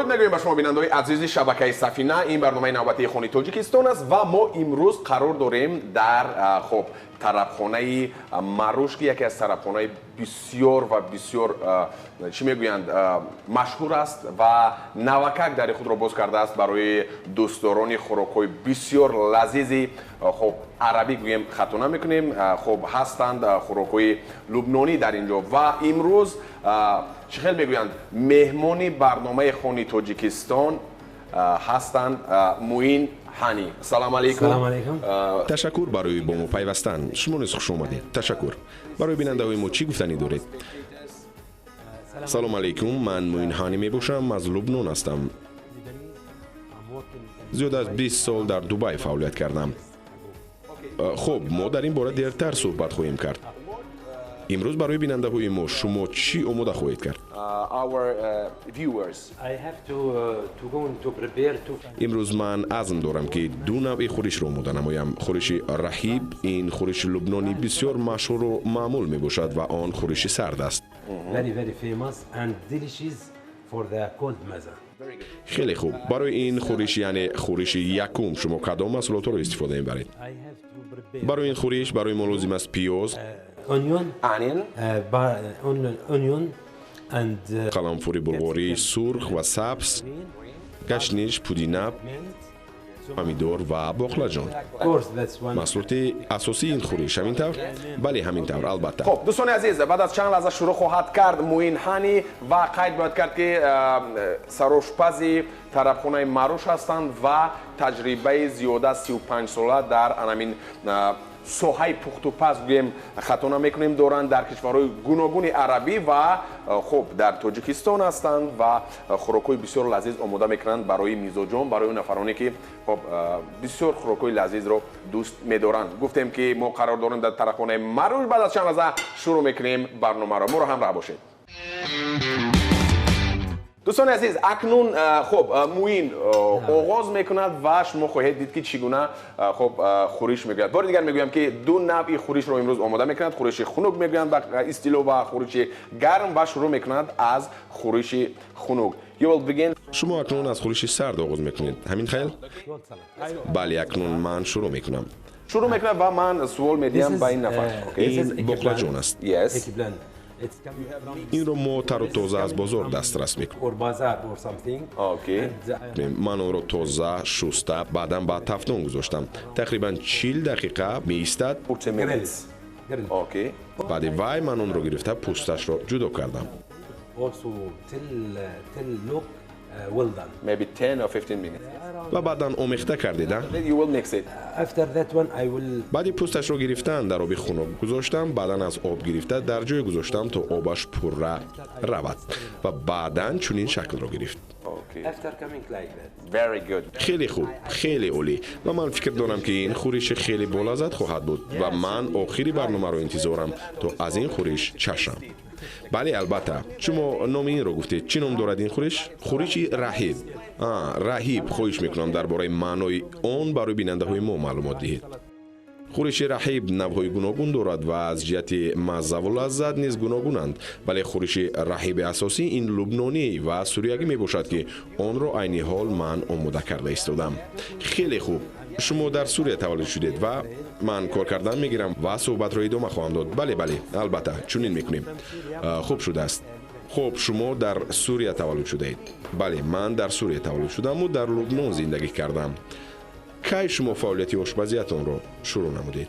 Мегӯем ба шумо, бинандаҳои азизи шабакаи Сафина. Ин барномаи навбатии Хони Тоҷикистон аст ва мо имрӯз қарор дорем дар хоб, тарабхонаи Маруш, ки яке аз тарабхонаи бисёр ва бисёр, чӣ мегӯянд, машҳур аст ва навакак дари худро боз кардааст барои дӯстдорони хӯрокҳои бисёр лазизи, хоб, арабӣ гӯем, хато намекунем. Хоб, ҳастанд хӯрокҳои лубнонӣ дар ин ҷо ва имрӯз, чӣ хел мегӯянд, меҳмони барномаи Хони Тоҷикистон ҳастанд Муин Ҳани. Салом алейкум. Салом алейкум. Ташаккур барои бо мо пайвастан. Шумо низ хуш омадед. Ташаккур. Барои бинандаҳои мо чӣ гуфтанӣ доред? Салом алейкум, ман Муин Ҳанӣ мебошам, аз Лубнон ҳастам. Зиёд аз 20 сол дар Дубай фаъолият кардам. Хуб, мо дар ин бора дертар суҳбат хоҳем кард. Имрӯз барои бинандаҳои мо шумо чӣ омода хоҳед кард? Our viewers. I have to go to prepare to Имрӯз ман азм дорам, ки ду навъи хӯришро омода намоям. Хӯриши раҳиб, ин хӯриши лубнонӣ бисёр машҳуру маъмул мебошад ва он хӯриши сард аст. Very, very famous and delicious for the cold maza. Хеле хуб. Барои ин хӯриш, яъне хӯриши якум, шумо кадом маҳсулотҳоро истифода мебаред? I have to prepare Барои ин хӯриш барои мо лозим аст пиёз, onion, Onion. Onion and қаламфури булғории сурх ва сабз, гашниш, пудина, mint. помидор ва боқлаҷон. Of course, that's one. Маҳсулоти асосии ин хӯриш, ҳамин тавр? Бале, ҳамин тавр, албатта. Хоб, дӯстони азиз, баъд аз чанд лаҳза шурӯъ хоҳад кард Муин Ҳани ва қайд бояд кард, ки сарошпази тарабхонаи Маруш ҳастанд ва таҷрибаи зиёда аз 35 сола дар анамин соҳаи пухтупаз, гӯем, хато намекунем, доранд дар кишварҳои гуногуни арабӣ ва, хуб, дар Тоҷикистон ҳастанд ва хӯрокҳои бисёр лазиз омода мекунанд барои мизоҷон, барои нафароне, ки, хоб, бисёр хӯрокҳои лазизро дӯст медоранд. Гуфтем, ки мо қарор дорем дар тарабхонаи Маруш. Баъд аз чанд лаҳза шурӯъ мекунем барномаро. Моро ҳамроҳ бошед. Дӯстони азиз, акнун, хуб, Муин оғоз мекунад ва шумо хоҳед дид, ки чӣ гуна, хуб, хӯриш мегӯяд. Бори дигар мегӯям, ки ду навъи хӯришро имрӯз омода мекунад: хӯриши хунук мегӯянд ба истилоҳ ва хӯриши гарм, ва шурӯъ мекунад аз хӯриши хунук. You will begin. Шумо акнун аз хӯриши сард оғоз мекунед, ҳамин хел? Cold salad. Бале, акнун ман шурӯъ мекунам. Шурӯъ мекунад ва ман суол медиҳам ба ин нафар. Okay. Ин боқлаҷон аст. Yes. Eggplant. It's coming from Инро мо тару тоза аз бозор дастрас мекунем. or bazaar or something. Okay. And Ман онро тоза шуста, баъдан ба тафдон гузоштам. Тақрибан 40 дақиқа меистад. 40 minutes. Grill. Okay. Баъди вай ман онро гирифта, пӯсташро ҷудо кардам. Also till look well done. Maybe 10 or 15 minutes. Ва баъдан омехта кардеда. Then you will mix it. After that one, I will Баъди пӯсташро гирифтан, дар оби хунук гузоштам, баъдан аз об гирифта, дар ҷое гузоштам, то обаш пурра равад ва баъдан чунин шаклро гирифт. Okay. After coming like that. Very good. Хеле хуб, хеле олӣ. Ва ман фикр дорам, ки ин хӯриши хеле болаззат хоҳад буд ва ман охири барномаро интизорам, то аз ин хӯриш чашам. Бале, албатта. Шумо номи инро гуфтед. Чӣ ном дорад ин хӯриш? Хӯриши раҳиб. Раҳиб. Хоҳиш мекунам, дар бораи маънои он барои бинандаҳои мо маълумот диҳед. Хӯриши раҳиб навъҳои гуногун дорад ва аз ҷиҳати маззаву лаззат низ гуногунанд, вале хӯриши раҳиби асосӣ ин лубнонӣ ва суриягӣ мебошад, ки онро айни ҳол ман омода карда истодам. Хеле хуб. Шумо дар Сурия таваллуд шудед ва ман кор кардан мегирам ва суҳбатро идома хоҳам дод. Бале, бале, албатта, чунин мекунем. Хуб шудааст. Хуб, шумо дар Сурия таваллуд шудаед? Бале, ман дар Сурия таваллуд шудаму дар Лубнон зиндагӣ кардам. Кай шумо фаъолияти ошпазиятонро шурӯъ намудед?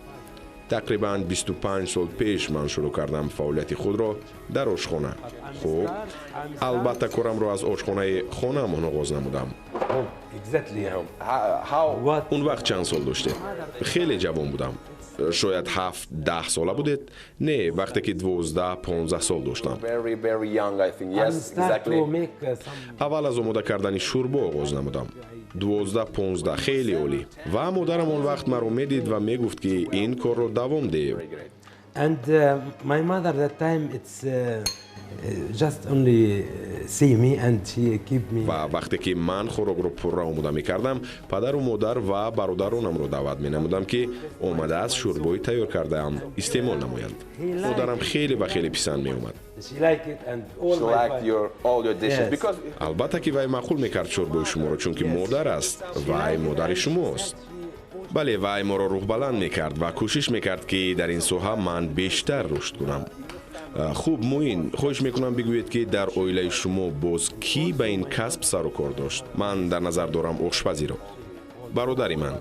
Тақрибан 25 сол пеш ман шурӯъ кардам фаъолияти худро дар ошхона. Хуб, албатта, корамро аз ошхонаи хонаамон оғоз намудам. Oh, exactly. How What? Он вақт чанд сол доштед? Хеле ҷавон будам. Шояд 7-10 сола будед? Не, вақте ки 12-15 сол доштам. Very, very young, I think. I'm Yes, start exactly. to make some Аввал аз омода кардани шӯрбо оғоз намудам. 12-15, хеле олӣ. Ва модарам он вақт маро медид ва мегуфт, ки ин корро давом деҳ. Very great. And my mother that time it's Just only see me and she keep me. Ва вақте ки ман хӯрокро пурра омода мекардам, падару модар ва бародаронамро даъват менамудам, ки омада аз шӯрбои тайёр кардаам истеъмол намоянд. Модарам хеле ва хеле писанд меомад. She like it and all She my liked your all your dishes Yes. because Албатта ки вай маъқул мекард шӯрбои шуморо, чунки модар аст, вай модари шумост. Бале, вай моро рӯҳбаланд мекард ва кӯшиш мекард, ки дар ин соҳа ман бештар рушд кунам. Хуб, Муин, хоҳиш мекунам, бигӯед, ки дар оилаи шумо боз кӣ ба ин касб сару кор дошт? Ман дар назар дорам ошпазиро. Бародари ман,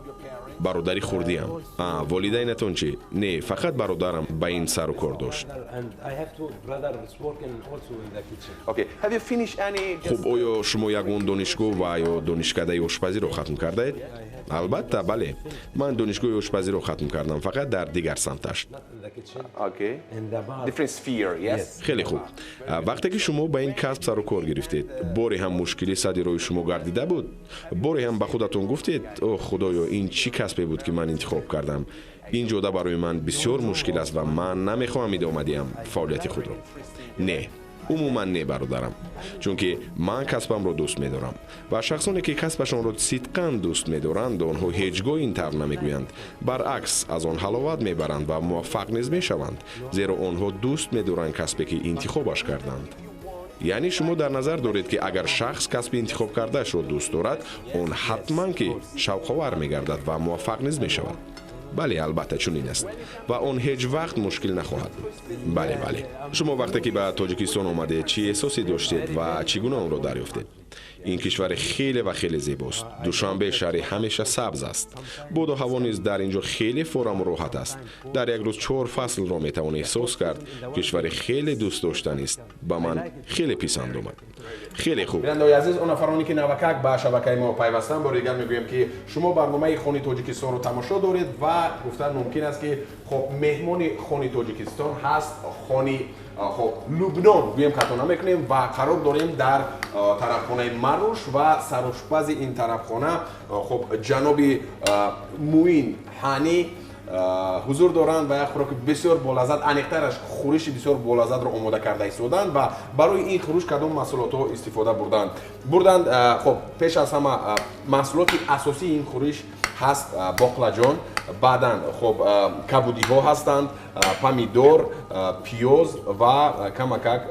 бародари хурдиам. Волидайнатон чӣ? Не, фақат бародарам ба ин сару кор дошт. And I have two brothers working also in the kitchen. Okay. Have you finished any just Хуб, оё шумо ягон донишгоҳ ва ё донишкадаи ошпазиро хатм кардаед? Албатта, бале, ман донишгоҳи ошпазиро хатм кардам, фақат дар дигар самташ. Not in the kitchen. Okay. In the bar. Different sphere, yes? Yes. Хеле хуб. Вақте ки шумо ба ин касб сару кор гирифтед, боре ҳам мушкилӣ сади роҳи шумо гардида буд? Боре ҳам ба худатон гуфтед: «О худоё, ин чӣ касбе буд, ки ман интихоб кардам? Ин ҷода барои ман бисёр мушкил аст ва ман намехоҳам идома диҳам фаъолияти худро»? Не, умуман не, бародарам, чунки ман касбамро дӯст медорам ва шахсоне, ки касбашонро сидқан дӯст медоранд, онҳо ҳеҷ гоҳ ин тавр намегӯянд, баръакс, аз он ҳаловат мебаранд ва муваффақ низ мешаванд, зеро онҳо дӯст медоранд касбе, ки интихобаш карданд. Яъне шумо дар назар доред, ки агар шахс касби интихоб кардаашро дӯст дорад, он ҳатман ки шавқовар мегардад ва муваффақ низ мешавад. Бале, албатта, чунин аст ва он ҳеҷ вақт мушкил нахоҳад буд. Бале, бале. Шумо вақте ки ба Тоҷикистон омадед, чӣ эҳсосе доштед ва чӣ гуна онро дарёфтед? Ин кишвари хеле ва хеле зебост. Душанбе шаҳри ҳамеша сабз аст. Боду ҳаво низ дар ин ҷо хеле фораму роҳат аст. Дар як рӯз чор фаслро метавон эҳсос кард. Кишвари хеле дӯстдоштанист, ба ман хеле писанд омад. Хеле хуб. Бинандаои азиз, он нафароне, ки навакак ба шабакаи мо пайвастанд, бори дигар мегӯем, ки шумо барномаи Хони Тоҷикистонро тамошо доред ва гуфтан мумкин аст, ки хоб, меҳмони Хони Тоҷикистон ҳаст хони, хоб, Лубнон гӯем, хато намекунем, ва қарор дорем дар тарабхонаи Маруш ва сарошпази ин тарабхона, хоб, ҷаноби Муин Ҳанӣ ҳузур доранд ва як хӯроки бисёр болаззат, аниқтараш хӯриши бисёр болаззатро омода карда истоданд. Ва барои ин хӯриш кадом маҳсулотҳо истифода бурданд? Хоб, пеш аз ҳама маҳсулоти асосии ин хӯриш ҳаст боқлаҷон, баъдан, хоб, кабудиҳо ҳастанд, помидор, пиёз ва камакак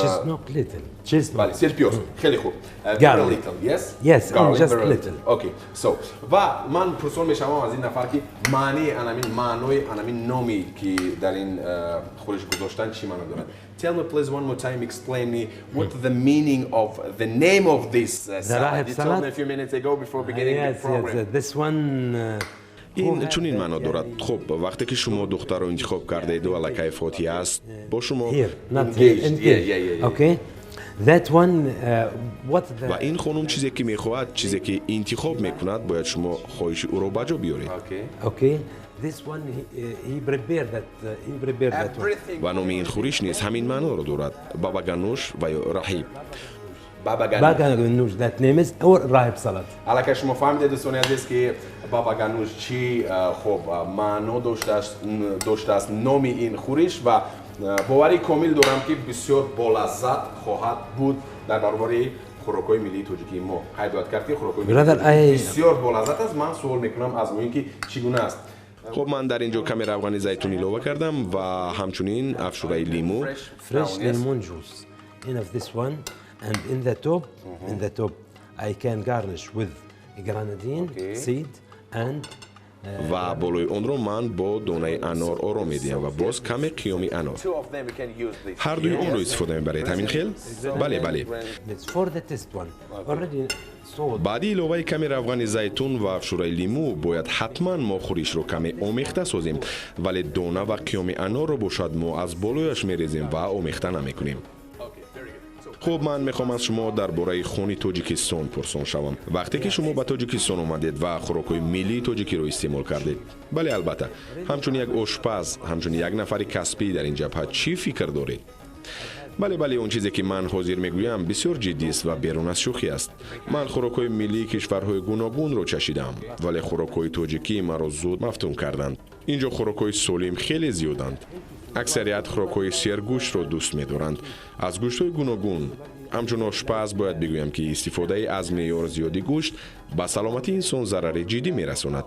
Чеснок little. Чеснок. Бале, серпиёз. Хеле хуб. Garlic. Little, yes? Yes, garlic, just very little. Okay. So, ва ман пурсон мешавам аз ин нафар, ки маънии анамин, маънои анамин номи, ки дар ин хӯриш гузоштан, чӣ маъно дорад? Tell me, please, one more time, explain me what the meaning of the name of this salad. Rahib You told me salad? a few minutes ago before beginning yes, the program. Yes, this one Ин чунин маъно дорад. Хуб, вақте ки шумо духтарро интихоб кардаеду, аллакай фотиҳа аст бо шумо. Here, not Engaged. here. Engaged. Yeah. Okay. That one, what the Ва ин хонум чизе ки мехоҳад, чизе ки интихоб мекунад, бояд шумо хоҳиши ӯро ба ҷо биёред. Okay. Okay. This one he prepared that he prepared that one. Everything. Ва номи ин хӯриш низ ҳамин маъноро дорад: баба гануш ва ё раҳиб. Baba ganoush. Baba ganoush, that name is or rahib salad. Аллакай шумо фаҳмидед, дӯстони азиз, ки баба гануш чӣ, хоб, маъно доштааст номи ин хӯриш ва боварии комил дорам, ки бисёр болаззат хоҳад буд дар баробари хӯрокҳои миллии тоҷикии мо. Қайд бояд кард, ки хӯрокҳои миллии Brother, тоҷикӣ бисёр болаззат аст. Ман суол мекунам аз Муин, ки чӣ гуна аст. Хуб, ман дар ин ҷо каме равғани зайтун илова кардам ва ҳамчунин афшураи лимӯ. Fresh Brown, yes? lemon juice. Enough this one, and in the top, I can garnish with grenadine seed and Ва болои онро ман бо донаи анор оро медиҳам ва боз каме қиёми анор. Two of them you can use this. Ҳардуи онро истифода мебаред, ҳамин хел? Бале, бале. It's for the taste one. Already sold. Баъди иловаи каме равғани зайтун ва афшураи лимӯ бояд ҳатман мо хӯришро каме омехта созем, вале дона ва қиёми анорро бошад, мо аз болояш мерезем ва омехта намекунем. Хуб, ман мехоҳам аз шумо дар бораи хони Тоҷикистон пурсон шавам. Вақте ки шумо ба Тоҷикистон омадед ва хӯрокҳои миллии тоҷикиро истеъмол кардед, бале, албатта, ҳамчун як ошпаз, ҳамчун як нафари касбӣ дар ин ҷабҳа чӣ фикр доред? Бале, бале, он чизе, ки ман ҳозир мегӯям, бисёр ҷиддист ва берун аз шӯхӣ аст. Ман хӯрокҳои миллии кишварҳои гуногунро чашидам, вале хӯрокҳои тоҷикӣ маро зуд мафтун карданд. Ин ҷо хӯрокҳои солим хеле зиёданд. Аксарият хӯрокҳои сергӯштро дӯст медоранд, аз гӯштҳои гуногун. Ҳамчун ошпаз бояд бигӯям, ки истифодаи аз меъёр зиёди гӯшт ба саломатии инсон зарари ҷиддӣ мерасонад.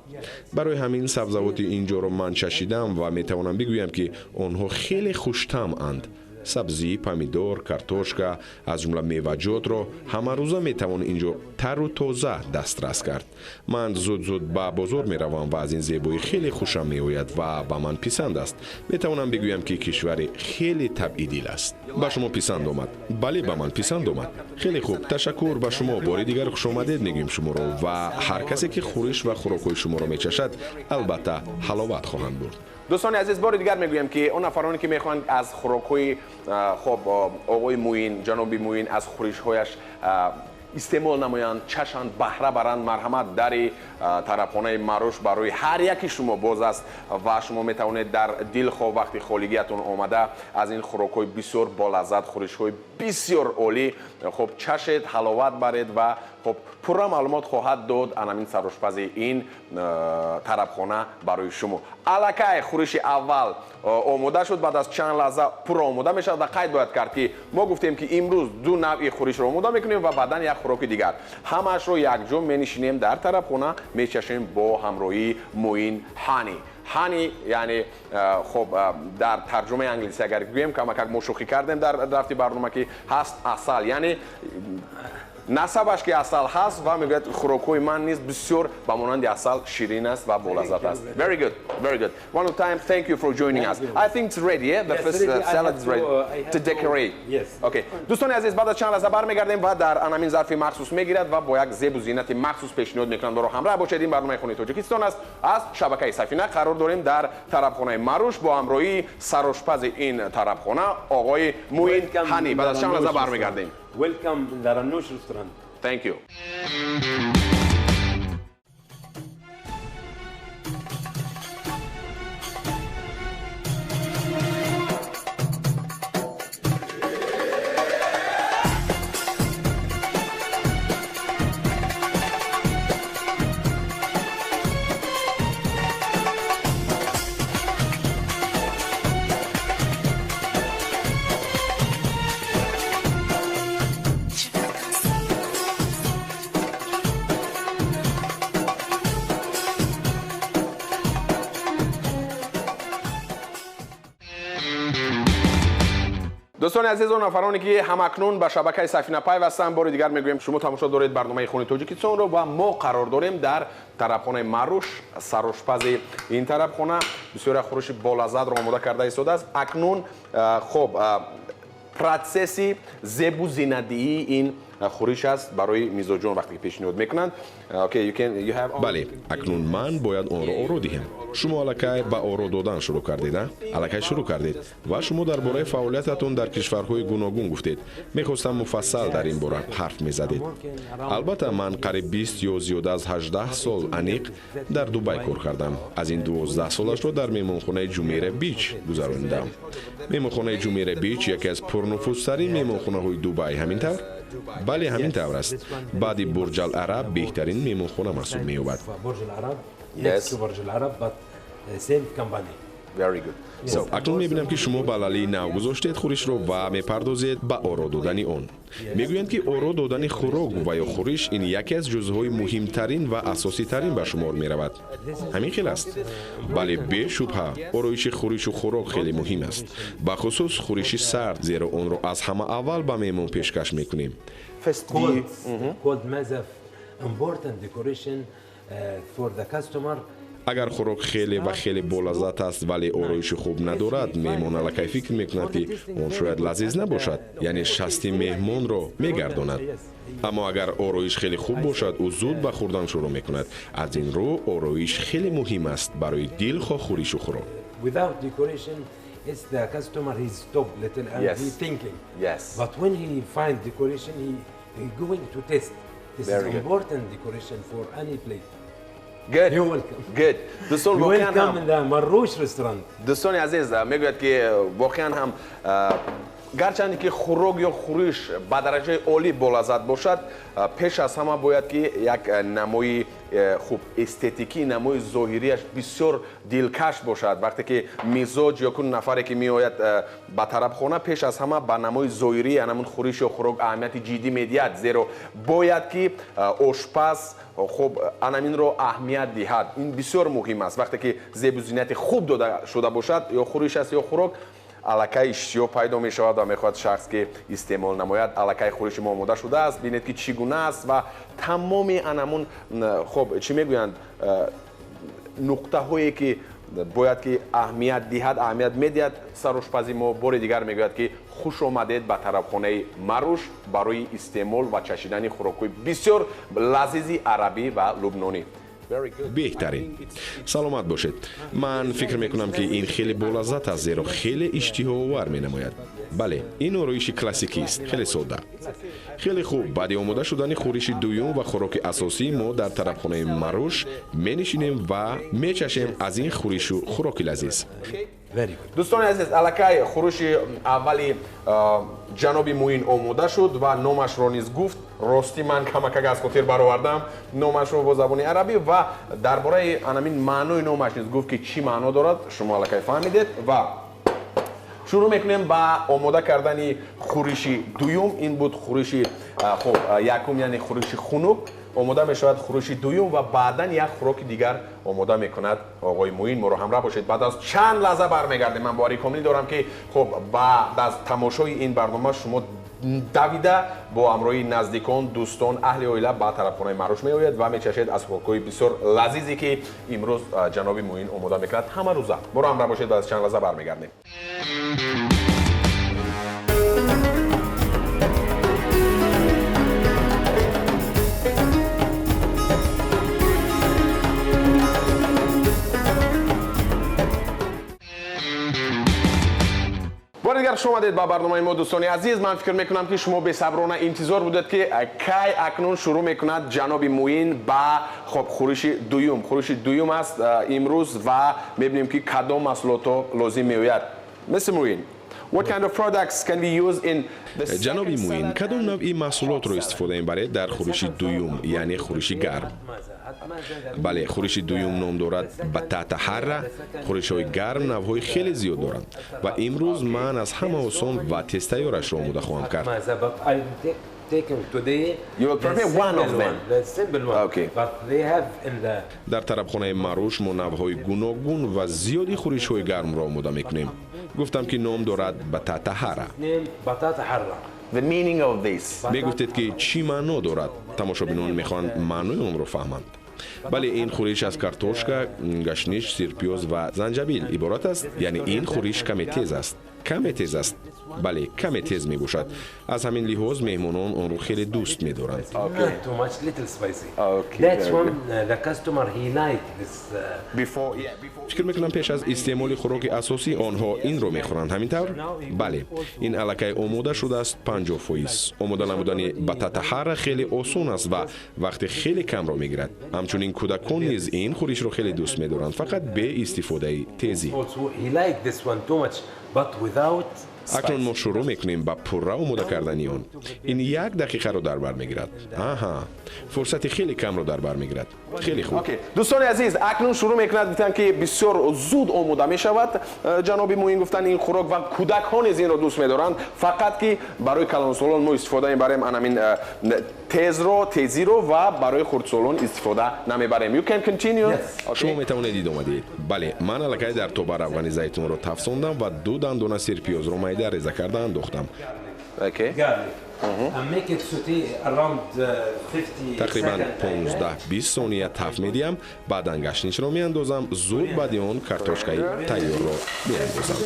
Барои ҳамин сабзавоти ин ҷоро ман чашидам ва метавонам бигӯям, ки онҳо хеле хуштамъанд. Сабзӣ, помидор, картошка, аз ҷумла меваҷотро ҳамарӯза метавон ин ҷо тару тоза дастрас кард. Ман зуд-зуд ба бозор меравам ва аз ин зебоӣ хеле хушам меояд ва ба ман писанд аст. Метавонам бигӯям, ки кишвари хеле табъидил аст. Ба шумо писанд омад? Бале, ба ман писанд омад. Хеле хуб, ташаккур ба шумо. Бори дигар хушомадед мегӯем шуморо ва ҳар касе, ки хӯриш ва хӯрокҳои шуморо мечашад, албатта ҳаловат хоҳанд бурд. Дӯстони азиз, бори дигар мегӯям, ки он нафароне, ки мехоҳанд аз хӯрокҳои хоб оғои Муин, ҷаноби Муин, аз хӯришҳояш истеъмол намоянд, чашанд, баҳра баранд, марҳамат, дари тарабхонаи Маруш барои ҳар яки шумо боз аст ва шумо метавонед дар дилхоҳ вақти холигиятон омада аз ин хӯрокҳои бисёр болаззат, хӯришҳои бисёр олӣ хоб чашед, ҳаловат баред ва хоб пурра маълумот хоҳад дод анамин сарошпази ин тарабхона барои шумо. Аллакай хӯриши аввал омода шуд, баъд аз чанд лаҳза пурра омода мешавад ва қайд бояд кард, ки мо гуфтем, ки имрӯз ду навъи хӯришро омода мекунем ва баъдан як хӯроки дигар. Ҳамаашро якҷо менишинем дар тарабхона, мечашем бо ҳамроҳии Муин Ҳани. Ҳани яъне хоб дар тарҷумаи англисӣ агар гӯем, камакак мо шӯхӣ кардем дар рафти барнома, ки ҳаст асал, яъне насабаш ки асал ҳаст ва мегӯяд, хӯрокҳои ман низ бисёр ба монанди асал ширин аст ва болаззат аст. Very good, very good. One more time, thank you for joining us. I think it's ready, yeah? The Yes, first ready. I salad have is ready I have to decorate. Yes. Okay. Дӯстони азиз, баъд аз чанд лаҳза бармегардем ва дар анамин зарфи махсус мегирад ва бо як зебу зинати махсус пешниҳод мекунанд. Боро ҳамроҳ бошед, ин барномаи Хонаи Тоҷикистон аст аз шабакаи Сафина. Қарор дорем дар тарабхонаи Маруш бо ҳамроҳии сарошпази ин тарабхона оғои Муин Welcome Ҳани. in Баъд аз the чанд лаҳза Ranoush бармегардем. restaurant. Welcome in the Ranoush restaurant. Thank you. Дӯстони азиз, он нафароне, ки ҳамакнун ба шабакаи Сафина пайвастанд, бори дигар мегӯем, шумо тамошо доред барномаи Хони Тоҷикистонро ва мо қарор дорем дар тарабхонаи Маруш. Сарошпази ин тарабхона бисёр як хӯриши болаззатро омода карда истодааст. Акнун хоб процесси зебу зинатдиҳии ин хӯриш аст барои мизоҷон, вақте ки пешниҳод мекунанд. Okay, you can, you have Бале, акнун ман бояд онро оро диҳам. Шумо аллакай ба оро додан шурӯъ кардед, а? Аллакай шурӯъ кардед ва шумо дар бораи фаъолиятатон дар кишварҳои гуногун гуфтед. Мехостам муфассал дар ин бора ҳарф мезадед. Албатта, ман қариб 20 ё зиёда аз 18 сол аниқ дар Дубай кор кардам. Аз ин 12 солашро дар меҳмонхонаи Ҷумера Бич гузаронидам. Меҳмонхонаи Ҷумера Бич яке аз пурнуфузтарин меҳмонхонаҳои Дубай, ҳамин тавр? Бале, ҳамин тавр аст. Баъди Бурҷал Араб беҳтарин меҳмонхона маҳсуб меёбад. Burj Al Arab. Yes. Next to Burj Al Arab, but same company. Very good. So, Акнун мебинам, ки шумо ба лалии нав гузоштед хӯришро ва мепардозед ба оро додани он. Мегӯянд, ки оро додани хӯрок ва ё хӯриш ин яке аз ҷузъҳои муҳимтарин ва асоситарин ба шумор меравад. Ҳамин хел аст? Бале, бешубҳа, ороиши хӯришу хӯрок хеле муҳим аст, бахусус хӯриши сард, зеро онро аз ҳама аввал ба меҳмон пешкаш мекунем. First Cold, cold mazaf, important decoration for the customer. Агар хӯрок хеле ва хеле болаззат аст, вале ороиши хуб надорад, меҳмон аллакай фикр мекунад, ки он шояд лазиз набошад, яъне шасти меҳмонро мегардонад. Аммо агар ороиш хеле хуб бошад, ӯ зуд ба хӯрдан шурӯъ мекунад. Аз ин рӯ ороиш хеле муҳим аст барои дилхоҳ хӯришу хӯрок. Without decoration, it's the customer, he stop little and he thinking. But when he find decoration, he going to taste. This Very is good. important decoration for any plate. Good. You're welcome. Good. دوستان You're واقعا welcome هم in the Marrouch restaurant. دوستان عزیز، میگوید که واقعا هم Гарчанде ки хӯрок ё хӯриш ба дараҷаи олӣ болаззат бошад, пеш аз ҳама бояд ки як намои хуб эстетикӣ, намои зоҳирияш бисёр дилкаш бошад. Вақте ки мизоҷ ё кун нафаре ки меояд ба тарабхона, пеш аз ҳама ба намои зоҳирии анамун хӯриш ё хӯрок аҳамияти ҷиддӣ медиҳад, зеро бояд ки ошпаз хуб анаминро аҳамият диҳад. Ин бисёр муҳим аст. Вақте ки зебу зинати хуб дода шуда бошад, ё хӯриш аст ё хӯрок, аллакай иштиҳо пайдо мешавад ва мехоҳад шахс ки истеъмол намояд. Аллакай хӯриши мо омода шудааст, бинед ки чӣ гуна аст ва тамоми анамун хуб чӣ мегӯянд, нуқтаҳое ки бояд ки аҳамият диҳад, аҳамият медиҳад. Сарошпази мо бори дигар мегӯяд ки хуш омадед ба тарабхонаи Маруш барои истеъмол ва чашидани хӯрокҳои бисёр лазизи арабӣ ва лубнонӣ. Беҳтарин. Саломат бошед. Ман фикр мекунам ки ин хеле болаззат аст, зеро хеле иштиҳоовар менамояд. Бале, ин ороиши классикист, хеле содда. Хеле хуб, баъди омода шудани хӯриши дуюм ва хӯроки асосӣ мо дар тарабхонаи Маруш менишинем ва мечашем аз ин хӯришу хӯроки лазиз. Дӯстони азиз, аллакай хӯриши аввали ҷаноби Муин омода шуд ва номашро низ гуфт. Ростӣ ман камакак аз хотир баровардам номашро бо забони арабӣ ва дар бораи анамин маънои номаш низ гуфт ки чӣ маъно дорад, шумо аллакай фаҳмидед. Ва шурӯъ мекунем ба омода кардани хӯриши дуюм. Ин буд хӯриши хуб якум, яъне хӯриши хунук. Омода мешавад хӯриши дуюм ва баъдан як хӯроки дигар омода мекунад оғои Муин. Моро ҳамроҳ бошед, баъд аз чанд лаҳза бармегардем. Ман бовари комил дорам ки хуб баъд аз тамошои ин барнома шумо давида бо ҳамроҳии наздикон, дӯстон, аҳли оила ба тарабхонаи Маруш меояд ва мечашед аз хӯрокҳои бисёр лазизе ки имрӯз ҷаноби Муин омода мекунад ҳама рӯза. Моро ҳамроҳ бошед, баъд аз чанд лаҳза бармегардем. Дигар шумо омадед ба барномаи мо, дӯстони азиз. Ман фикр мекунам ки шумо бесаброна интизор будед ки кай акнун шурӯъ мекунад ҷаноби Муин ба хоб хӯриши дуюм. Хӯриши дуюм аст имрӯз ва мебинем ки кадом маҳсулотҳо лозим меояд. Мистер Муин, what kind of products can we use in the second? Ҷаноби Муин, кадом навъи маҳсулотро истифода мебаред дар хӯриши дуюм, яъне хӯриши гарм? Бале, хӯриши дуюм ном дорад батата ҳарра. Хӯришҳои гарм навъҳои хеле зиёд доранд ва имрӯз ман аз ҳама осон ва тезтайёрашро омода хоҳам кард. Дар тарабхонаи Маруш мо навъҳои гуногун ва зиёди хӯришҳои гармро омода мекунем. Гуфтам ки ном дорад батата ҳарра. Мегуфтед ки чӣ маъно дорад? Тамошобинон мехоҳанд маънои онро фаҳманд. Бале, ин хӯриш аз картошка, гашниш, сирпиёз ва занҷабил иборат аст. Яъне ин хӯриш каме тез аст. Каме тез аст. Бале, каме тез мебошад. Аз ҳамин лиҳоз меҳмонон онро хеле дӯст медоранд. Фикр мекунам пеш аз истеъмоли хӯроки асосӣ онҳо инро мехӯранд, ҳамин тавр? Бале, ин аллакай омода шудааст 50%. Омода намудани батата ҳарра хеле осон аст ва вақти хеле камро мегирад. Ҳамчунин кӯдакон низ ин хӯришро хеле дӯст медоранд, фақат бе истифодаи тезӣ. Акнун мо шурӯъ мекунем ба пурра омода кардани он. Ин як дақиқаро дар бар мегирад. Аҳа, фурсати хеле камро дар бар мегирад. Хеле хуб. Дӯстони азиз, акнун шурӯъ мекунад. Гуфтанд ки бисёр зуд омода мешавад. Ҷаноби Муин гуфтанд ин хӯрок ва кӯдакҳо низ инро дӯст медоранд. Фақат ки барои калонсолон мо истифода мебарем анамин тезро, тезиро ва барои хурдсолон истифода намебарем. You can continue. Шумо метавонед идома диҳед. Бале, ман аллакай дар тоба равғани зайтунро тафсондам ва ду дандона сирпиёзро майда реза карда андохтам. Тақрибан 15-20 сония таф медиҳам, баъдан гашнишро меандозам, зуд баъди он картошкаи тайёрро меандозам.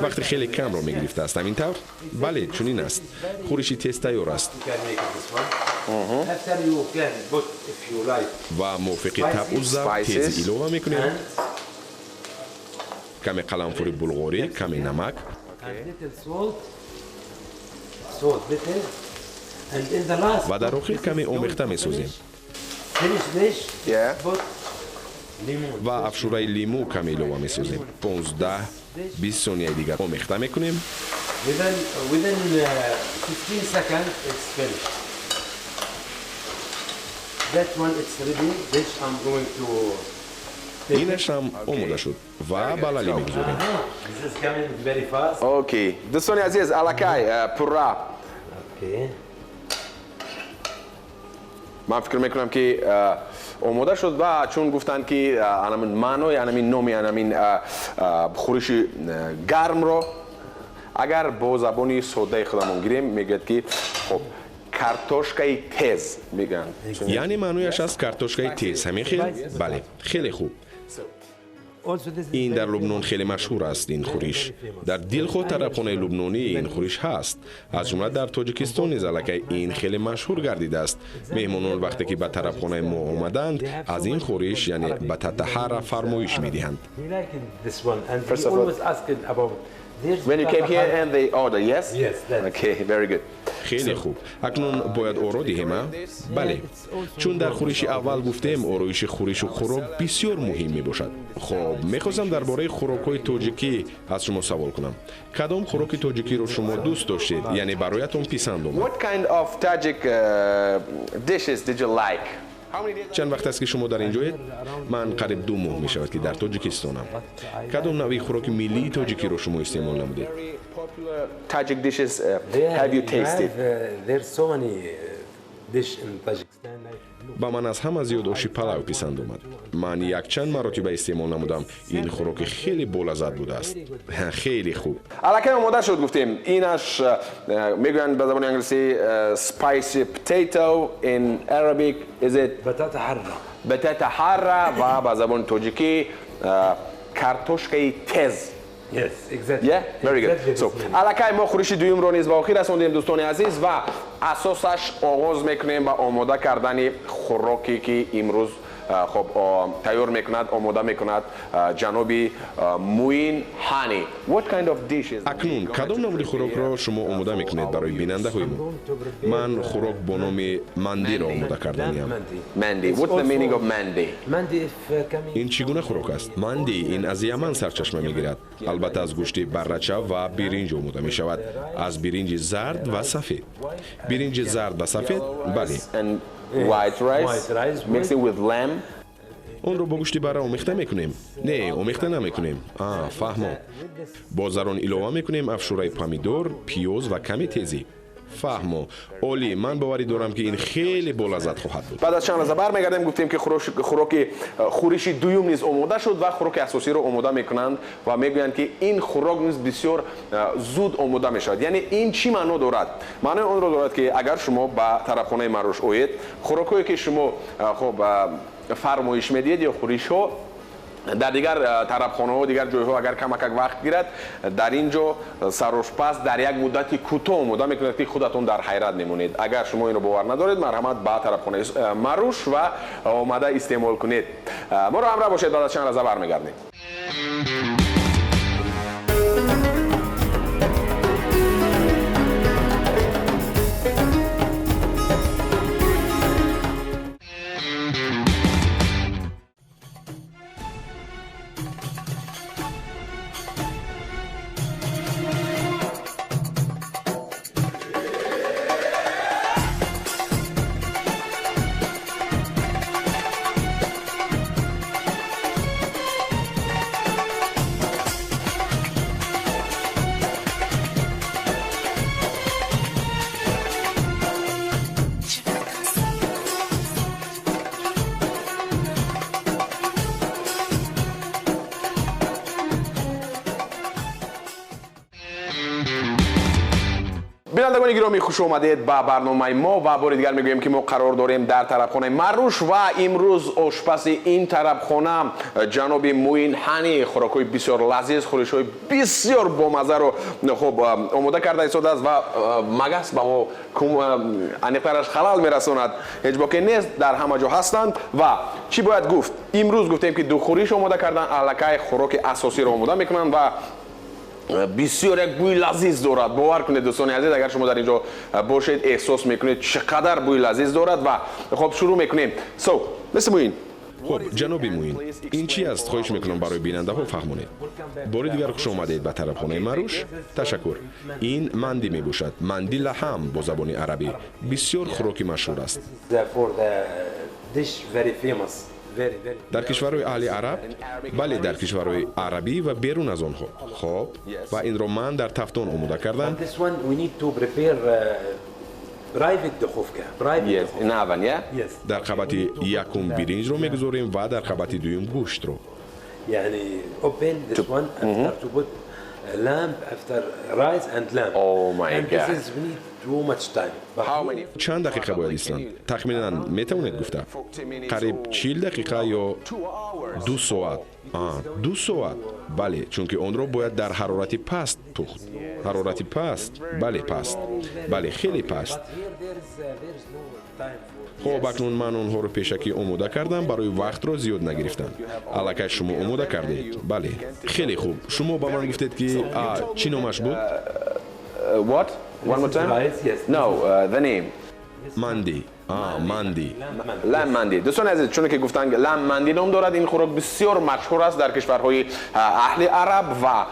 Вақти хеле камро мегирифтааст, ҳамин тавр? Бале, чунин аст. Хӯриши тез тайёр аст. Ва мувофиқи табъу завқ тез илова мекунем. Каме қаламфури булғорӣ, каме намак. Ва дар охир каме омехта месозем. Ва афшураи лимӯ каме илова месозем. 15 20 сонияи дигар омехта мекунем. Within 15 seconds it's finished. That one it's ready. This I'm going to инаш ҳам омода шуд ва ба лалӣ мегузорем. This is coming very fast. Okay. Дӯстони азиз, аллакай пурра. Okay. Ман фикр мекунам, ки омода шуд ва чун гуфтанд, ки анамин маънои анамин номи анамин хӯриши гармро агар бо забони содаи худамон гирем, мегӯяд, ки хоб, картошкаи тез мегӯянд. Яъне маънояш аст картошкаи тез, ҳамин хел? Бале, хеле хуб. Ин дар Лубнон хеле машҳур аст. Ин хӯриш дар дилхоҳ тарабхонаи лубнонӣ ин хӯриш ҳаст. Аз ҷумла дар Тоҷикистон низ аллакай ин хеле машҳур гардидааст. Меҳмонон вақте ки ба тарабхонаи мо омаданд, аз ин хӯриш, яъне батата ҳарра, фармоиш медиҳанд. He liked this one and First he of all- always asked about there's When you came here and they order, yes? Yes, that's- Okay, very good. Хеле хуб, акнун бояд оро диҳем, а? Бале, чун дар хӯриши аввал гуфтем, ороиши хӯришу хӯрок бисёр муҳим мебошад. Хоб, мехостам дар бораи хӯрокҳои тоҷикӣ аз шумо савол кунам. Кадом хӯроки тоҷикиро шумо дӯст доштед, яъне бароятон писанд омад? What kind of Tajik dishes did you like? How many days? Чанд вақт аст, ки шумо дар ин ҷоед? Ман қариб 2 моҳ мешавад, ки дар Тоҷикистонам. Кадом навъи хӯроки миллии тоҷикиро шумо истеъмол намудед? Very popular Tajik dishes There have you you tasted? have, there's so many dish in Tajikistan like Ба ман аз ҳама зиёд оши палав писанд омад. Ман якчанд маротиба истеъмол намудам. Ин хӯроки хеле болаззат будааст. Хеле хуб. Аллакай омода шуд, гуфтем. Инаш мегӯянд ба забони англисӣ spicy potato, in Arabic is it batata harra. Батата ҳарра ва ба забони тоҷикӣ картошкаи тез. Yes, exactly. Yeah, very good. Exactly So, this meaning. Аллакай мо хӯриши дуюмро низ ба охир расондем, дӯстони азиз, ва асосаш оғоз мекунем ба омода кардани хӯроке, ки имрӯз хоб тайёр мекунад, омода мекунад ҷаноби Муин Ҳани. What kind of dishes? Акнун кадом намуди хӯрокро шумо омода мекунед барои бинандаҳои мо? Ман хӯрок бо номи мандиро омода карданиям. Mandi. What's the meaning of mandi? Mandi if coming Ин чӣ гуна хӯрок аст? Манди ин аз Яман сарчашма мегирад. Албатта, аз гӯшти баррача ва биринҷ омода мешавад, аз биринҷи зард ва сафед. Биринҷи зард ва сафед, бале. And white rice, White rice mixing with lamb. Онро бо гӯшти барра омехта мекунем? Не, омехта намекунем. А, фаҳмо. Боз дар он илова мекунем афшураи помидор, пиёз ва каме тезӣ. Фаҳмо, олӣ. Ман боварӣ дорам, ки ин хеле болаззат хоҳад буд. Баъд аз чанд лаҳза бармегардем. Гуфтем, ки хӯроки хӯриши дуюм низ омода шуд ва хӯроки асосиро омода мекунанд ва мегӯянд, ки ин хӯрок низ бисёр зуд омода мешавад. Яъне ин чӣ маъно дорад? Маънои онро дорад, ки агар шумо ба тарабхонаи Маруш оед, хӯрокҳое, ки шумо хоб фармоиш медиҳед ё хӯришҳо, дар дигар тарабхонаҳо, дигар ҷойҳо агар камакак вақт гирад, дар ин ҷо сарошпаз дар як муддати кӯтоҳ омода мекунад, ки худатон дар ҳайрат мемонед. Агар шумо инро бовар надоред, марҳамат ба тарабхонаи Маруш ва омада истеъмол кунед. Моро ҳамроҳ бошед, баъд аз чанд лаҳза бармегардем. Бинандагони гиромӣ, хуш омадед ба барномаи мо ва бори дигар мегӯем, ки мо қарор дорем дар тарабхонаи Маруш ва имрӯз ошпази ин тарабхона ҷаноби Муин Ҳани хӯрокҳои бисёр лазиз, хӯришҳои бисёр бомаззаро хуб омода карда истодааст ва магас ба мо аниқтараш халал мерасонад. Ҳеҷ боке нест, дар ҳама ҷо ҳастанд. Ва чӣ бояд гуфт? Имрӯз гуфтем, ки ду хӯриш омода кардан, аллакай хӯроки асосиро омода мекунанд ва бисёр як бӯи лазиз дорад. Бовар кунед, дӯстони азиз, агар шумо дар ин ҷо бошед, эҳсос мекунед, чӣ қадар бӯи лазиз дорад. Ва хоб, шурӯъ мекунем. So, Mr. Muin. Хуб, ҷаноби Муин, ин чӣ аст? Хоҳиш мекунам, барои бинандаҳо фаҳмонед. Бори дигар хуш омадед ба тарабхонаи Маруш. Ташаккур. Ин манди мебошад, манди лаҳам бо забони арабӣ. Бисёр хӯроки машҳур аст дар кишварҳои аҳли араб. Бале, дар кишварҳои арабӣ ва берун аз онҳо. Хоб, ва инро ман дар тафтон омода кардам. Дар қабати якум биринҷро мегузорем ва дар қабати дуюм гӯштро. Чанд дақиқа бояд истанд? Тахминан метавонед гуфта? Қариб 40 дақиқа ё 2 соат. 2 соат. Бале, чунки онро бояд дар ҳарорати паст пухт. Ҳарорати паст, бале, паст. Бале, хеле паст. Хоб, акнун ман онҳоро пешакӣ омода кардам барои вақтро зиёд нагирифтан. Аллакай шумо омода кардед. Бале, хеле хуб. Шумо ба ман гуфтед, ки чӣ номаш буд? What? One more time? No, the name. Манди. Манди. Lamb манди. Дӯстони азиз, чуне ки гуфтанд, lamb манди ном дорад. Ин хӯрок бисёр машҳур аст дар кишварҳои аҳли араб ва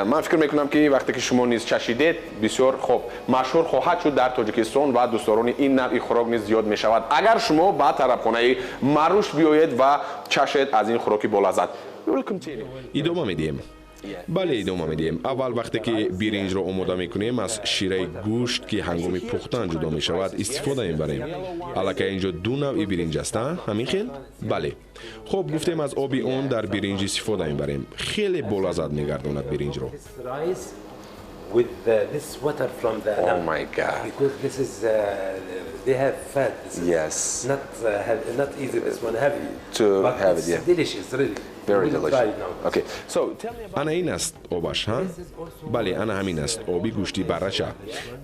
ман фикр мекунам, ки вақте ки шумо низ чашидед, бисёр хуб машҳур хоҳад шуд дар Тоҷикистон ва дӯстдорони ин навъи хӯрок низ зиёд мешавад. Агар шумо ба тарабхонаи Маруш биёед ва чашед аз ин хӯроки болаззат. Идома медиҳем. Бале, идома медиҳем. Аввал вақте ки биринҷро омода мекунем, аз шираи гӯшт, ки ҳангоми пухтан ҷудо мешавад, истифода мебарем. Аллакай инҷо ду навъи биринҷ аст, ҳамин хел? Бале. Хуб, гуфтем, аз оби он дар биринҷ истифода мебарем. Хеле болаззат мегардонад биринҷро. With this water from the lamb. Oh my God. Because this is they have fat. This is yes. Not not easy, this one heavy. To but have it's it, yeah. Delicious, really. Very delicious. Okay. So tell me about Ана ин аст обаш, ҳа? Бале, ана ҳамин аст оби гӯшти баррача.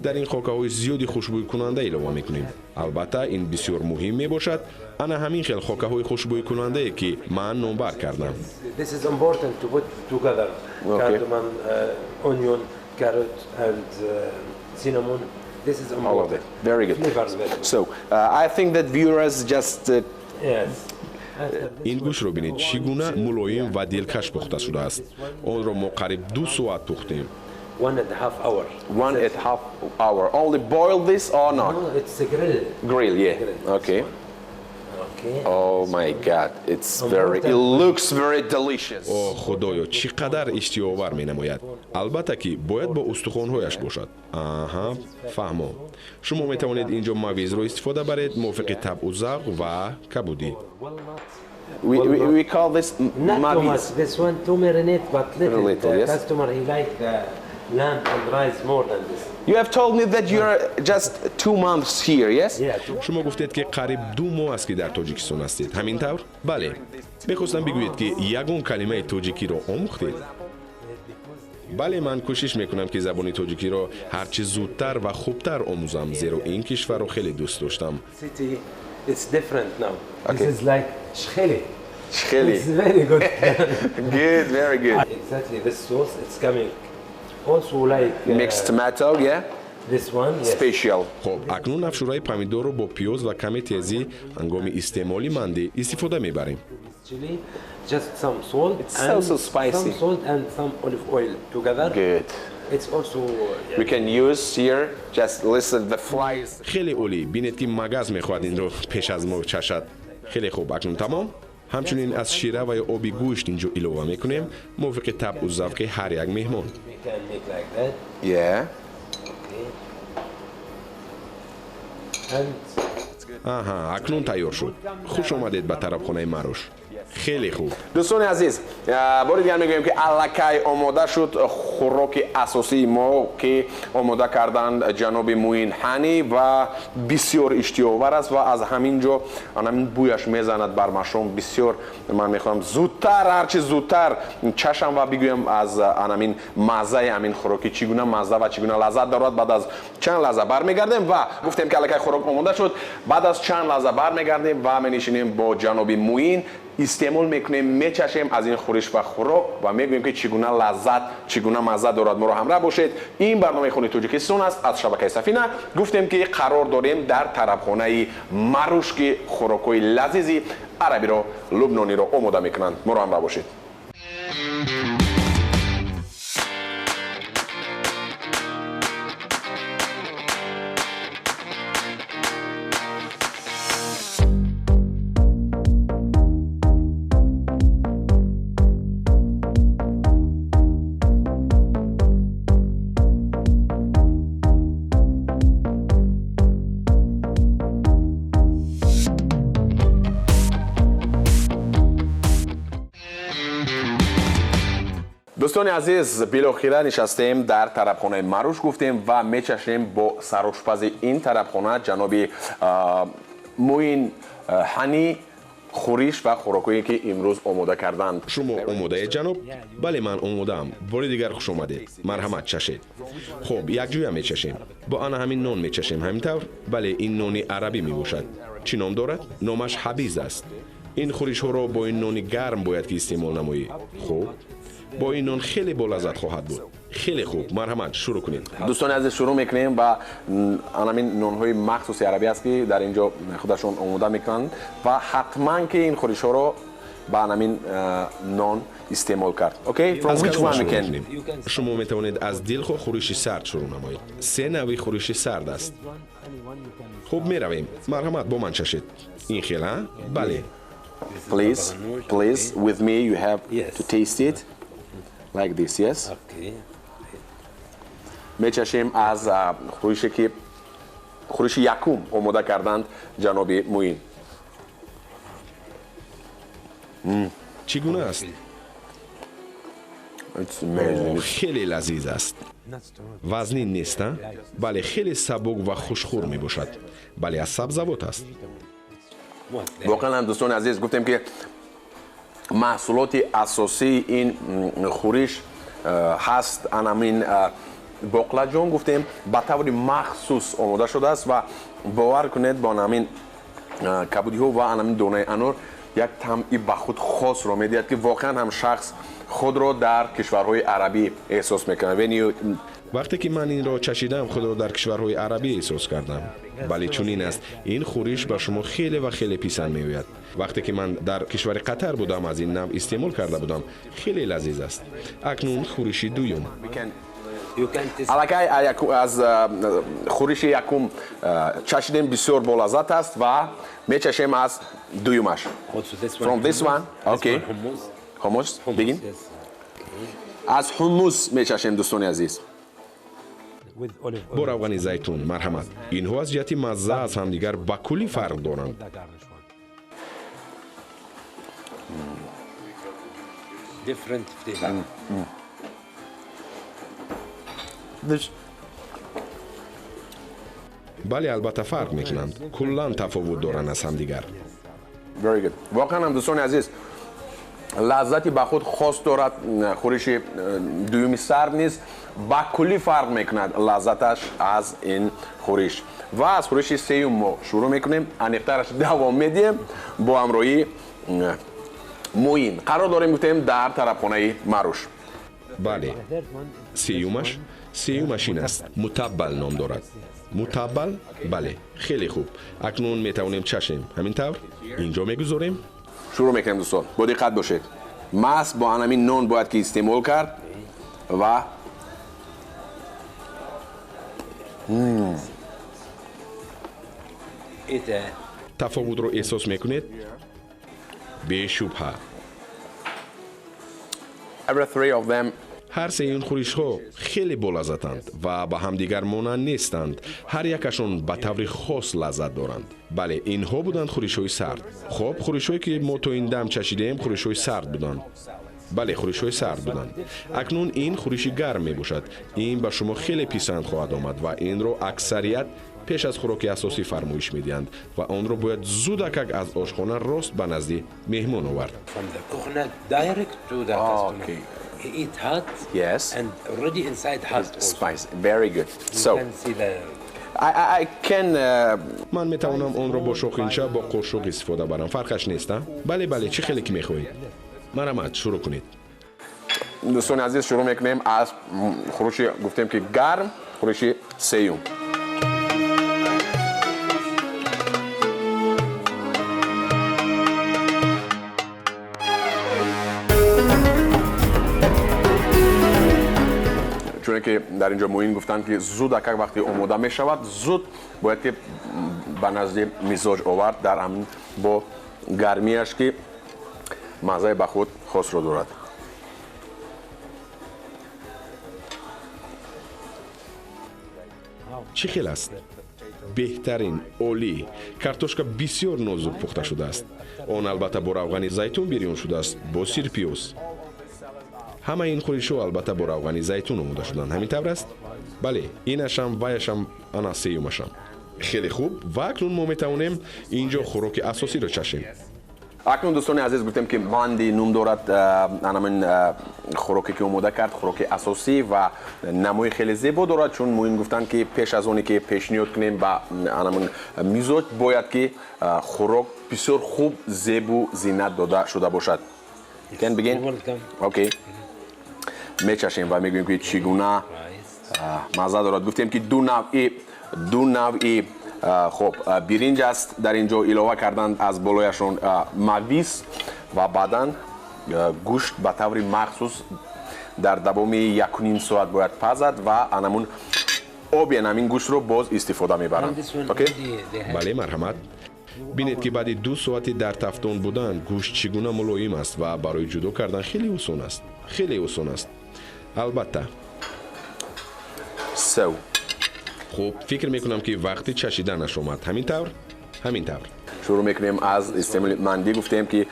Дар ин хокаҳои зиёди хушбӯйкунанда илова мекунем. Албатта, ин бисёр муҳим мебошад. Ана ҳамин хел хокаҳои хушбӯйкунандае, ки ман номбар кардам. This is important to put together. Cardamom, onion, carrot and cinnamon. This is all of it. Very good. Flavors very good. So I think that viewers just yes. Ин гӯштро бинед, чӣ гуна мулоим ва дилкаш пухта шудааст. Онро мо қариб 2 соат пухтем. 1.5 hour. 1.5 hour. Only boil this or not? No, it's a grill. Grill, yeah. Grill. Okay. Okay. Oh my God, it's very, it looks very delicious. О, худоё, чӣ қадар иштиҳоовар менамояд. Албатта ки бояд бо устухонҳояш бошад. Аҳа, фаҳмо. Шумо метавонед инҷо мавизро истифода баред мувофиқи табъу завқ ва кабудӣ. We call this not too much. This one to marinate, but little. Little, yes. Customer, he like the lamb and rice more than this. You have told me that you're just 2 months here, yes? Yeah. Шумо гуфтед, ки қариб 2 моҳ аст, ки дар Тоҷикистон ҳастед. Ҳамин тавр? Бале. Мехостам бигӯед, ки ягон калимаи тоҷикиро омӯхтед? Бале, ман кӯшиш мекунам, ки забони тоҷикиро ҳарчи зудтар ва хубтар омӯзам, зеро ин кишварро хеле дӯст доштам. City, it's different now. Okay. This is like shkheli. Shkheli. It's very good. Good, very good. Exactly, this sauce, it's coming. Also like mixed tomato, yeah? This one, yes. Special. Хоб, акнун афшураи помидорро бо пиёз ва каме тезӣ ҳангоми истеъмоли мандӣ истифода мебарем. Chili, just some salt. It's so, so spicy. Some salt and some olive oil together. Good. It's also We can use here, just listen the flies. Хеле олӣ. Бинед, ки магаз мехоҳад инро пеш аз мо чашад. Хеле хуб, акнун тамом. Ҳамчунин аз шира ва ё оби гӯшт инҷо илова мекунем мувофиқи табъу завқи ҳар як меҳмон. We can make like that. Yeah. Okay. And Аҳа, акнун тайёр шуд. Хуш омадед ба тарабхонаи Маруш. Хеле хуб. Дӯстони азиз, бори дигар мегӯем, ки аллакай омода шуд хӯроки асосии мо, ки омода карданд ҷаноби Муин Ҳанӣ ва бисёр иштиҳоовар аст ва аз ҳамин ҷо ҳамин бӯяш мезанад бар машом. Бисёр ман мехоҳам зудтар, ҳарчи зудтар чашам ва бигӯям аз анамин маззаи ҳамин хӯроки чӣ гуна мазза ва чӣ гуна лаззат дорад. Баъд аз чанд лаҳза бармегардем ва гуфтем, ки аллакай хӯрок омода шуд. Баъд аз чанд лаҳза бармегардем ва менишинем бо ҷаноби Муин, истеъмол мекунем, мечашем аз ин хӯриш ва хӯрок ва мегӯем, ки чӣ гуна лаззат, чӣ гуна мазза дорад. Моро ҳамроҳ бошед. Ин барномаи Хони Тоҷикистон аст аз шабакаи Сафина. Гуфтем, ки қарор дорем дар тарабхонаи Маруш, ки хӯрокҳои лазизи арабиро, лубнониро омода мекунанд. Моро ҳамроҳ бошед. Дӯстони азиз, билохира нишастем дар тарабхонаи Маруш гуфтем ва мечашем бо сарошпази ин тарабхона ҷаноби Муин Ҳани хӯриш ва хӯрокҳое ки имрӯз омода карданд. Шумо омодаед, ҷаноб? Бале, ман омодаам. Бори дигар хуш омадед. Марҳамат, чашед. Хуб, якҷоя мечашем. Бо ана ҳамин нон мечашем, ҳамин тавр? Бале, ин нони арабӣ мебошад. Чӣ ном дорад? Номаш ҳабиз аст. Ин хӯришҳоро бо ин нони гарм бояд ки истеъмол намоӣ. Хуб, бо ин нон хеле болаззат хоҳад буд. Хеле хуб, марҳамат, шурӯъ кунед. Дӯстони азиз, шурӯъ мекунем ва анамин нонҳои махсуси арабӣ аст ки дар ин ҷо худашон омода мекунанд ва ҳатман ки ин хӯришҳоро ба анамин нон истеъмол кард. Окей, from which one we can? Шумо метавонед аз дилхоҳ хӯриши сард шурӯъ намоед. Се навъи хӯриши сард аст. Хуб, меравем. Марҳамат, бо ман чашед. Ин хел, а? Бале. Please, please, with me you have to taste it. Like this, yes? Okay. Мечашем аз хӯрише ки хӯриши якум омода карданд ҷаноби Муин. Чӣ гуна аст? Хеле лазиз аст. Вазнин нест, а? Бале, хеле сабук ва хушхӯр мебошад. Бале, аз сабзавот аст. Воқеан ҳам дӯстони азиз, гуфтем ки маҳсулоти асосии ин хӯриш ҳаст анамин боқлаҷон гуфтем ба таври махсус омода шудааст ва бовар кунед бо анамин кабудиҳо ва анамин донаи анор як таъми ба худ хосро медиҳад ки воқеан ҳам шахс худро дар кишварҳои арабӣ эҳсос мекунад. Вақте ки ман инро чашидам, худро дар кишварҳои арабӣ эҳсос кардам. Бале, чунин аст. Ин хӯриш ба шумо хеле ва хеле писанд меояд. Вақте ки ман дар кишвари Қатар будам, аз ин навъ истеъмол карда будам. Хеле лазиз аст. Акнун хӯриши дуюм. Аллакай аз хӯриши якум чашидем, бисёр болаззат аст ва мечашем аз дуюмаш. From this one, okay. Hummus, begin. Аз ҳуммус мечашем, дӯстони азиз. Бо равғани зайтун, марҳамат. Инҳо аз ҷиҳати мазза аз ҳамдигар ба куллӣ фарқ доранд. Бале, албатта фарқ мекунанд. Куллан тафовут доранд аз ҳамдигар. Воқеан ҳам дӯстони азиз, лаззати ба худ хос дорад хӯриши дуюми сард низ ба куллӣ фарқ мекунад лаззаташ аз ин хӯриш. Ва аз хӯриши сеюм мо шурӯъ мекунем, аниқтараш давом медиҳем бо ҳамроҳии Муин. Қарор дорем гуфтем дар тарабхонаи Маруш. Бале, сеюмаш сеюмаш ин аст. Мутаббал ном дорад. Мутаббал? Бале, хеле хуб. Акнун метавонем чашем. Ҳамин тавр? Инҷо мегузорем. Шурӯъ мекунем, дӯстон. Бо диққат бошед. Маҳз бо анамин нон бояд ки истеъмол кард ва тафовутро эҳсос мекунед? Бешубҳа. Ҳар сеи ин хӯришҳо хеле болаззатанд ва ба ҳамдигар монанд нестанд. Ҳар якашон ба таври хос лаззат доранд. Бале, инҳо буданд хӯришҳои сард. Хоб, хӯришҳое ки мо то ин дам чашидаем, хӯришҳои сард буданд. Бале, хӯришҳои сард буданд. Акнун ин хӯриши гарм мебошад. Ин ба шумо хеле писанд хоҳад омад ва инро аксарият пеш аз хӯроки асосӣ фармоиш медиҳанд ва онро бояд зудакак аз ошхона рост ба назди меҳмон овард. He eat hot. Yes. And already inside hot. Spice. Very good. So you can see the I can ман метавонам онро бо шоқинча, бо қошуқ истифода барам. Фарқаш нест, а? Бале, бале, чӣ хеле ки мехоҳед. Марҳамат, шурӯъ кунед. Дӯстони азиз, шурӯъ мекунем аз хӯриши гуфтем ки гарм, хӯриши сеюм. Чуне ки дар инҷо Муин гуфтанд, ки зуд акак вақте омода мешавад, зуд бояд ки ба назди мизоҷ овард дар ҳамин бо гармиаш, ки маззаи ба худ хосро дорад. Чӣ хел аст? Беҳтарин, олӣ. Картошка бисёр нозук пухта шудааст. Он албатта бо равғани зайтун бирён шудааст, бо сирпиёз. Ҳамаи ин хӯришҳо албатта бо равғани зайтун омода шуданд. Ҳамин тавр аст? Бале, инашам, ваяшам, ана сеюмашам. Хеле хуб, ва акнун мо метавонем инҷо хӯроки асосиро чашем. Акнун, дӯстони азиз, гуфтем, ки манди ном дорад анамин хӯроке, ки омода кард, хӯроки асосӣ, ва намои хеле зебо дорад, чун Муин гуфтанд, ки пеш аз оне ки пешниҳод кунем ба анамин мизоҷ, бояд ки хӯрок бисёр хуб зебу зинат дода шуда бошад. Can begin? Okay. Мечашем ва мегӯем, ки чӣ гуна мазза дорад. Гуфтем, ки ду навъи хуб биринҷ аст дар ин ҷо, илова карданд аз болояшон мавиз ва баъдан гӯшт ба таври махсус дар давоми 1.5 соат бояд пазад ва анамун оби анамин гӯштро боз истифода мебаранд. Бале, марҳамат. Бинед, ки баъди 2 соати дар тафтон будан гӯшт чӣ гуна мулоим аст ва барои ҷудо кардан хеле осон аст, хеле осон аст, албатта. So. Хуб, фикр мекунам, ки вақти чашиданаш омад. Ҳамин тавр, ҳамин тавр. Шурӯъ мекунем аз истеъмоли мандӣ. Гуфтем, ки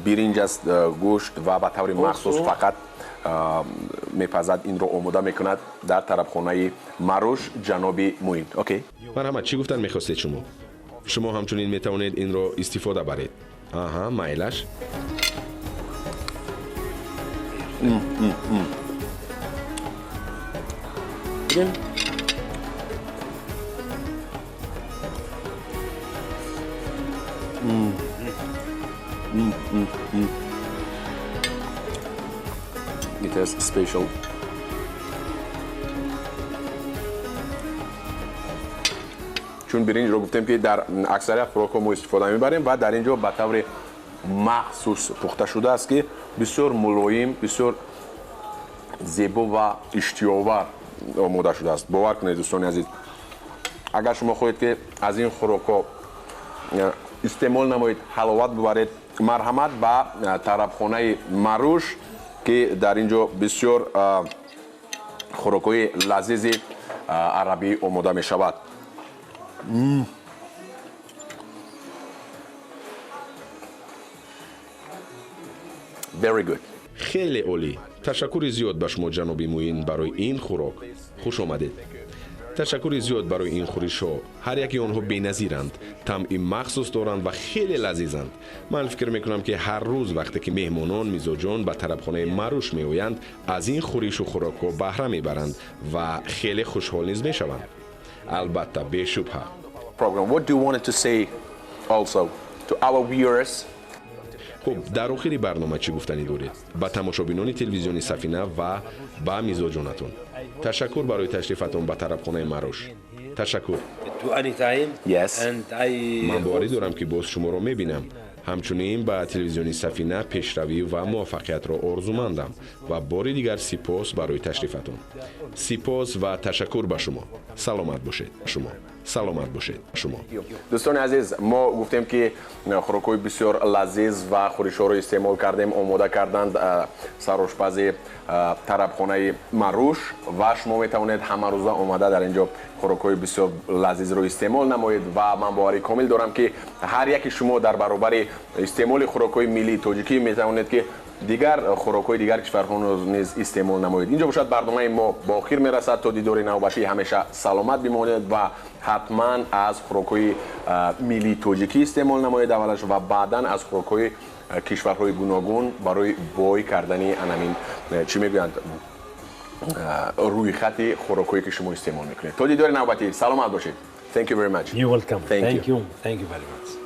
биринҷ аст, гӯшт ва ба таври махсус фақат мепазад, инро омода мекунад дар тарабхонаи Маруш ҷаноби Муин. Окей. Марҳамат, чӣ гуфтан мехостед шумо? Шумо ҳамчунин метавонед инро истифода баред. Аҳа, майлаш. It has special. Чун биринҷро гуфтем, ки дар аксарият хӯрокҳо мо истифода мебарем ва дар ин ҷо ба таври махсус пухта шудааст, ки бисёр мулоим, бисёр зебо ва иштиёвар омода шудааст. Бовар кунед, дӯстони азиз, агар шумо хоҳед, ки аз ин хӯрокҳо истеъмол намоед, ҳаловат бибаред, марҳамат ба тарабхонаи Маруш, ки дар ин ҷо бисёр хӯрокҳои лазизи арабӣ омода мешавад. Very good. Хеле олӣ. Ташаккури зиёд ба шумо, ҷаноби Муин, барои ин хӯрок. Хуш омадед. Ташаккури зиёд барои ин хӯришҳо. Ҳар яки онҳо беназиранд, таъми махсус доранд ва хеле лазизанд. Ман фикр мекунам, ки ҳар рӯз вақте ки меҳмонон, мизоҷон ба тарабхонаи Маруш меоянд, аз ин хӯришу хӯрокҳо баҳра мебаранд ва хеле хушҳол низ мешаванд, албатта, бешубҳа. Program. What do you want to say also to our viewers? Хуб, дар охири барнома чӣ гуфтанӣ доред ба тамошобинони телевизиони Сафина ва ба мизоҷонатон? Ташаккур барои ташрифатон ба тарабхонаи Маруш, ташаккур. To any time. Yes. And I Ман боварӣ дорам, ки боз шуморо мебинам. Ҳамчунин ба телевизиони Сафина пешравӣ ва муваффақиятро орзумандам ва бори дигар сипос барои ташрифатон, сипос ва ташаккур ба шумо. Саломат бошед, шумо саломат бошед, шумо. Дӯстони азиз, мо гуфтем, ки хӯрокҳои бисёр лазиз ва хӯришҳоро истеъмол кардем, омода карданд сарошпази тарабхонаи Маруш, ва шумо метавонед ҳамарӯза омада дар ин ҷо хӯрокҳои бисёр лазизро истеъмол намоед. Ва ман боварӣ комил дорам, ки ҳар яки шумо дар баробари истеъмоли хӯрокҳои миллии тоҷикӣ метавонед, ки дигар хӯрокҳои дигар кишварҳоро низ истеъмол намоед. Инҷо бошад, барномаи мо ба охир мерасад. То дидори навбатӣ ҳамеша саломат бимонед ва ҳатман аз хӯрокҳои миллии тоҷикӣ истеъмол намоед аввалаш ва баъдан аз хӯрокҳои кишварҳои гуногун барои бой кардани анамин, чӣ мегӯянд, рӯйхати хӯрокҳое, ки шумо истеъмол мекунед. То дидори навбатӣ саломат бошед. Thank you very much. You're welcome. Thank Thank you. you. Thank you very much.